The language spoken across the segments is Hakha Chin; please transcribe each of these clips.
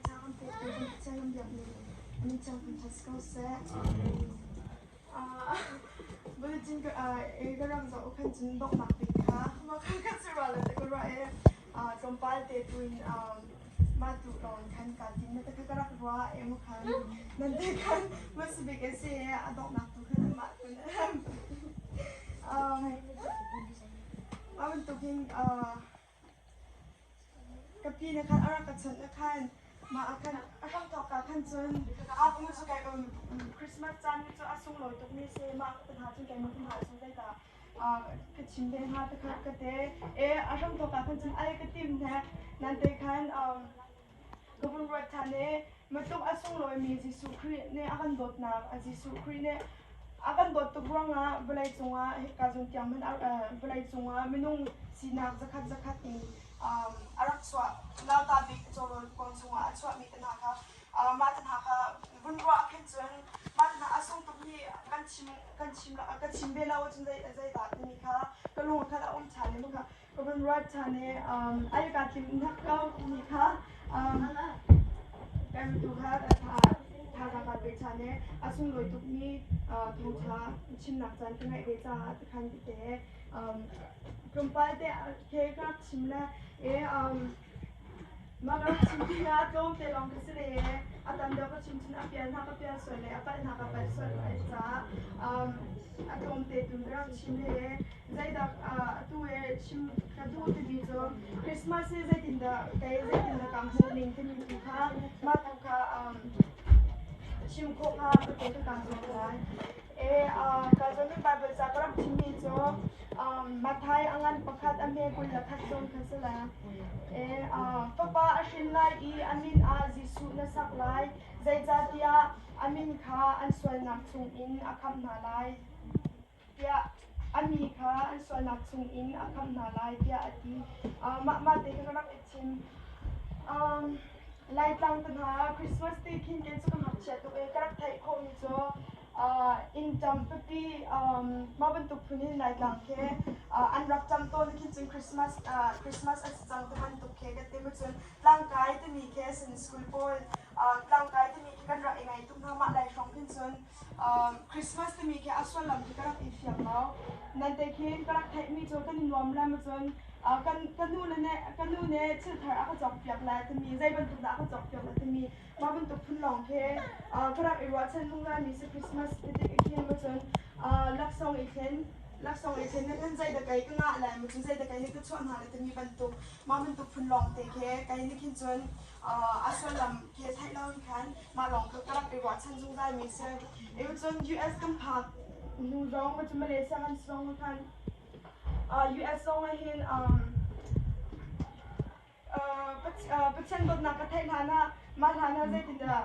Caan ṭha kan pektu kan Pathian kan biakmi a min thiang thangṭhat si ko seh. Bulletin ka rak zoh khan cun donghnak bik kha mah kha ka si rua lo ti ka ruah i tlawmpal te tu in mah tu lawng khan kaa tim na ka rak ruah i mu khan nan te khan hmasa bik a si i a donghnak tu khan anmah tun mah bantuk hin Ka pi nih khan a rak ka chawnh i khan mah ah khan a hramthawk ah khan cun aa cu kai Christmas caan cu a sunglawi tukmi a si. Mah ka hna cun keimah ka hna cun zeidah ka chim ve hnga ti kha ka ti. I a hramthawk ah khan cun ai ka tim hnek. Nain khan Ka vun ruat ṭhan i matluk a sunglawimi Jesuh Khrih nih a kan dawtnak, Jesuh Khrih nih a kan dawt tuk ruangah vawleicung ah hika zawn tiang hmanh vawleicung ah minung sinak zakhat zakhat in a rak chuah. Nauta bik cawrawl kuang chungah a chuahmi te hna kha mah te hna kha vun ruah khin cun mah te hna a sung tukmi kan chim kan chim ka chim ve lo ahcun zeidah timi kha ka lung ah khan a um ṭhan i kha Ka vun ruat ṭhan i ai kaa tlim hnak ko timi kha kan tu kha thazaang kaa pe ṭhan i a sunglawi tukmi thawngṭha chimnak caan ka ngeih ve caah tikhan tete tlawmpal te he ka rak chim le i mah ka rak chim tikah tlawmte lawng ka si le a tam deuh ka chim cun a pial hna ka pial sual le a palh hna ka palh sual caah a tlawmte tun ka rak chim le Zeidah atu he chim ka duh timi cu Christmas hi zeitindah kei zeitindah kaa hmuh ning timi tu kha mah tu kha chim khawh kha ka te ka kaa zuam lai. E ka zuam i Bible ca ka rak chimmi cu Matthai a ngan pakhat a hme 21 zawn kha si lai. E fapa a hrin lai i a min ah Jesuh na sak lai, zeicahtiah a min kha an sualnak chungin a khamh hna lai. Tiah a mi kha an sualnak chungin a khamh hna lai tiah a ti. Mah mah te kha ka rak i thim. Laitlang te hna Christmas ti khin ke cu ka ngakchia tuk i ka rak theih khawhmi cu inn ṭam pipi mah bantuk phun in Laitlang khi an rak ṭam tawn khin cun Christmas Christmas a si cang ti bantuk khi ka ti cun tlangkai timi khi sin school pawl tlangkai timi khi kan rak i ngai tuk hna mah lai hrawng khin cun Christmas timi khi a sullam khi ka rak i fiang lo. Nan te khin ka rak theihmi cu kan i nuam lam ahcun kan ka nu le nih ka nu nih thil thar a ka cawkpiak lai timi zei bantuk dah a ka cawkpiak lai timi mah bantuk phun lawng khi ka rak i ruahchan zungzalmi si Christmas ti tik i khin cun laksawng i thlen laksawng i thlen khan zei dah kei ka ngah lai maw cun zei dah kei nih ka chuah hna lai timi bantuk mah bantuk phun lawng te khi kei nih khin cun a sullam khi theih lo in khan mah lawng ka rak i ruahchan zungzalmi si. Cun US kan phak hnu zong cun Malaysia kan si zong khan US zong ah hin Pathian dawtnak ka theih hlan ah mah hlan ah zeitindah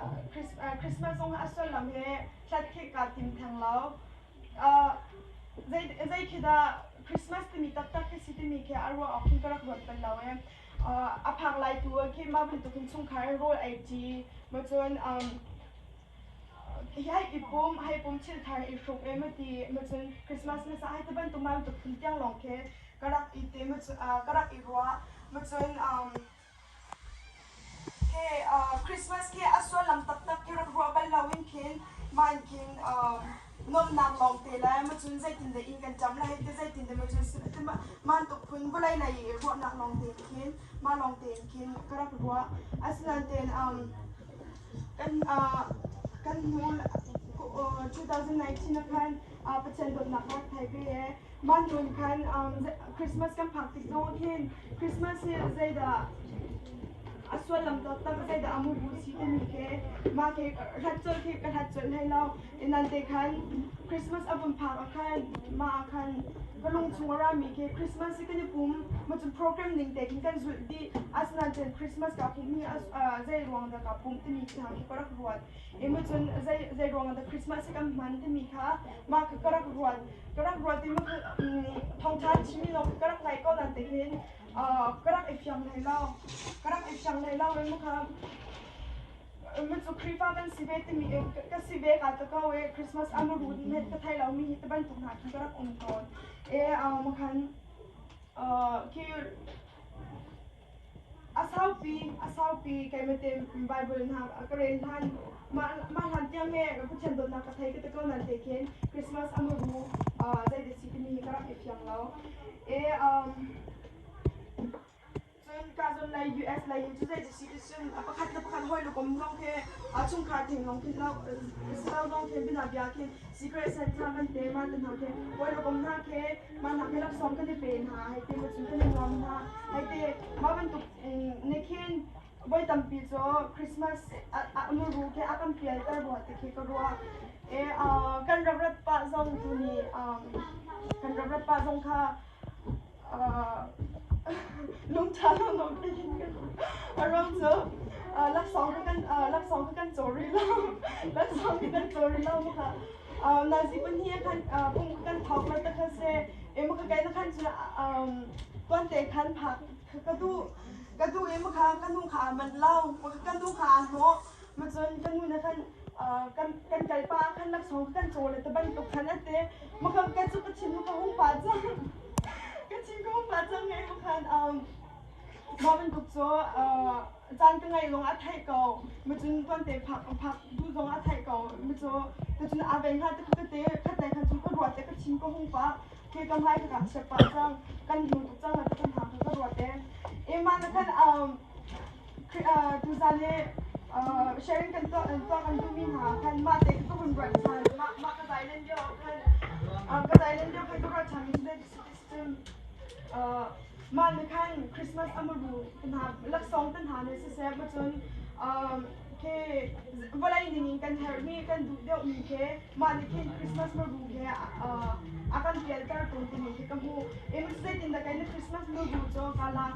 Christmas zong a sullam hi hlat khi kaa tim theng lo. Zei khi dah Christmas timi taktak khi si timi khi a ruah awk hin ka rak ruat bal lo i a phak lai tu ah khin mah bantukin chungkhar in rawl ei ṭi ma cun hi i pum hei pum thil thar i hruk e ma ti ma cun Christmas hmasa hei ti bantuk ma bantuk phun tiang lawng khi ka rak i te ma cun ka rak i ruah ma cun Khi Christmas khi a sullam taktak khi rak ruah bal loin khin mah in khin nuamhnak lawngte le macun zeitindah inn kan ṭam le hei ti zeitindah macun bantuk phun vawlei lei i ruahnak lawngte in khin mah lawngte in khin ka rak ruah. Asinain kan kan hnu 2019 ah khan Pathian dawtnak ka rak thei ve i Mah hnu khan Christmas kan phak tik zong khin Christmas hi zeidah a sullam taktak zeidah a mubu si timi khi mah khi hlat colh khi ka hlat colh hlei lo. Inan te khan Christmas a vun phak ah khan mah ah khan ka lung chung a rami khi Christmas hi kan i pum ma cun program ning te khin kan zulh dih asinain cun Christmas ka pumh hi zei ruang dah ka pumh timi khi hna khi ka rak ruat. I ma cun zei zei ruang dah Christmas hi kan hman timi kha mah kha ka rak ruat. Ka rak ruat i thawngṭha chimmi lawng ka rak ngaih ko nain tihin ka rak i fiang hlei lo. Ka rak i fiang hlei lo i mukha micu Khrihfa kan si ve timi ka si ve ka ti ko i Christmas a muru net ka thei lomi hi ti bantuk hna khin ka rak um tawn. E mukhan khi a Saupi a saupi keimah te Bible hna ka rel hlan mah mah hlan tiang he Pathian dawtnak ka thei ka ti ko nan te khin Christmas a muru zei si timi hi ka rak i fiang lo. E Cun ka lei US lei hin cu zei si ti cun pakhat le pakhat hawi le kom zong khi chungkhar theng lawng khin lo si lo zong khin bina bia khin secret santa kan te ma te hna khi hawi le kom hna khi ma hna khi laksawng kan i pe hna hei te ma cun kan i nuam hna hei te mah bantuk ne khin voi tampi cu Christmas a muru khi a kan pialter rua ti khi ka ruah. E kan rak rat pah zong tu nih kan rak rat pah zong kha lungṭha lo nawn tein kan a ruang cu laksawng kha kan laksawng kha kan caw rih lo laksawng kha kan caw rih lo ma kha nazi pahnih ah khan pung kha kan thawk lo te kha se ema kha kai na khan cu tuan te khan phak ka duh ka duh i ma kha ka nu kha aa manh lo ma kha ka nu kha aa hnawh ma cun ka nu na khan kan kan kal pa khan laksawng kha kan caw le te bantuk khan a ti ma kha ka cu ka thin ka hung pa cang ka thin ka hung pa cang ngai ma khan mah bantuk cu caan ka ngaih lawng a theih ko ma cun tuan te phak phak duh zong a theih ko ma cu te cun a vei hnga te ka te khat te khan cun ka ruat te ka thin ka hung pa khi ka hmai ka ka chiat pa cang kan hnu tuk cang la te kan hang ka ruat te e ma na khan tuzan hi sharing kan tuah tuah kan duhmi hna khan mah te ka hun ruat ṭhan mah mah ka zai len lio khan ka zai len lio khan ka ruat ṭhan mi cu mah nih khan Christmas a muru hna laksawng te hna nih siseh ma cun khi vawlei ning in kan herhmi kan duh deuhmi khi mah nih khin Christmas muru khi a kan pialter tawn timi khi ka hmuh. Emu zeitindah kai na Christmas muru cu ka lak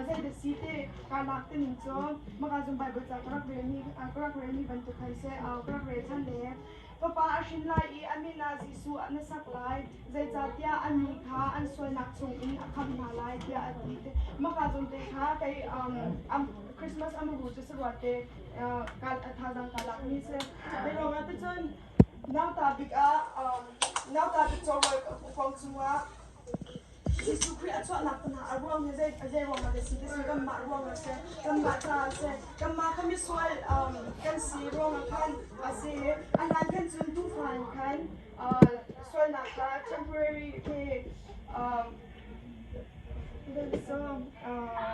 zeidah si ti Kaa lak tining cu maka zung Bible ca ka rak relmi ka rak relmi bantuk khan seh ka rak rel than le Fapa a hrin lai i a min ah Jesuh na sak lai, zeicahtiah an mi kha an sualnak chungin a khamh hna lai tiah a ti. Maka zung te kha kei Christmas amuru cu saruat te thazaang kaa lakmi si. Hei ruangah te cun nauta bik ah nauta bik cawrawl kong cungah Jesuh Khrih a chuahnak hna a ruang hi zei zei ruang ah dah si ti si kanmah ruang ah si kanmah caah si kanmah kha misual kan si ruang ah khan a si a hlan khan cun tuufa in khan sualnak kha temporary khi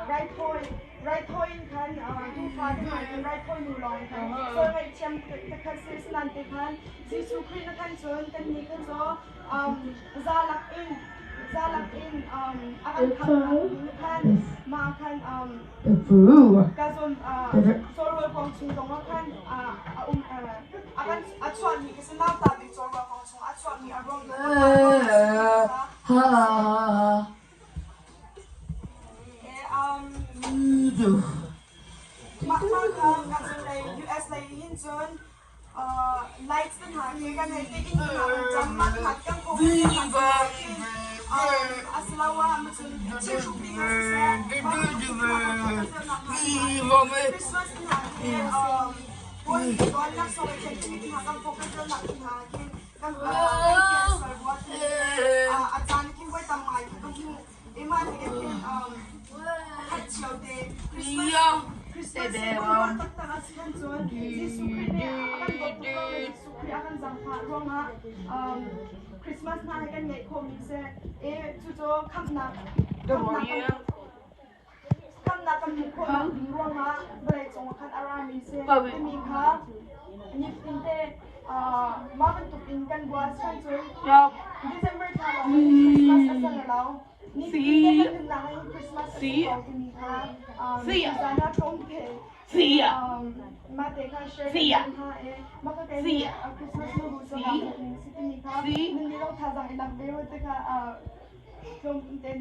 raithawi raithawi in khan tuufa te hna in raithawi nu lawng in khan sual ngaihthiam te khan si sinan te khan Jesuh Khrih na khan cun kannih kha cu zalak in zalak in a kan khamhnak khan mah khan ka zawn cawlrawl kong chung zong ah khan a um a kan a chuahmi ka si nauta bik cawlrawl kong chung a chuahmi a ruang mah mah kha ka lei US lei hin cun Lights te hna hi kan hei te inn hna kan cam mat mat kan kong asiloah macun thilhruk ding ah siseh Christmas hna hi puan laksawng i thlen timi hna kan focus nak hna khin kan kan pian ruat a caan khin voi tam ngai ka hmuh ima te khin khat cio te Christmas Christmas ruah taktak a si khan cun Jesuh Khrih nih a kan dawt tuk ruang le Jesuh Khrih a kan zaangfah ruangah Christmas hna hi kan ngeih khawhmi si i cucu khamhnak khamhnak kan hmuh khawhnak ding ruangah vawlei cung ah khan a rami si timi kha nifatin te mah bantuk in kan ruah si khan cun December thla lawng Christmas a si lo nifatin te kan nunnak in Christmas a si ko timi kha zan ah tlawmte mah te kha share kan hna i mah ka kei Christmas nu bu cu si timi kha nan nih zong thazaang i lak ve te kha tlawmte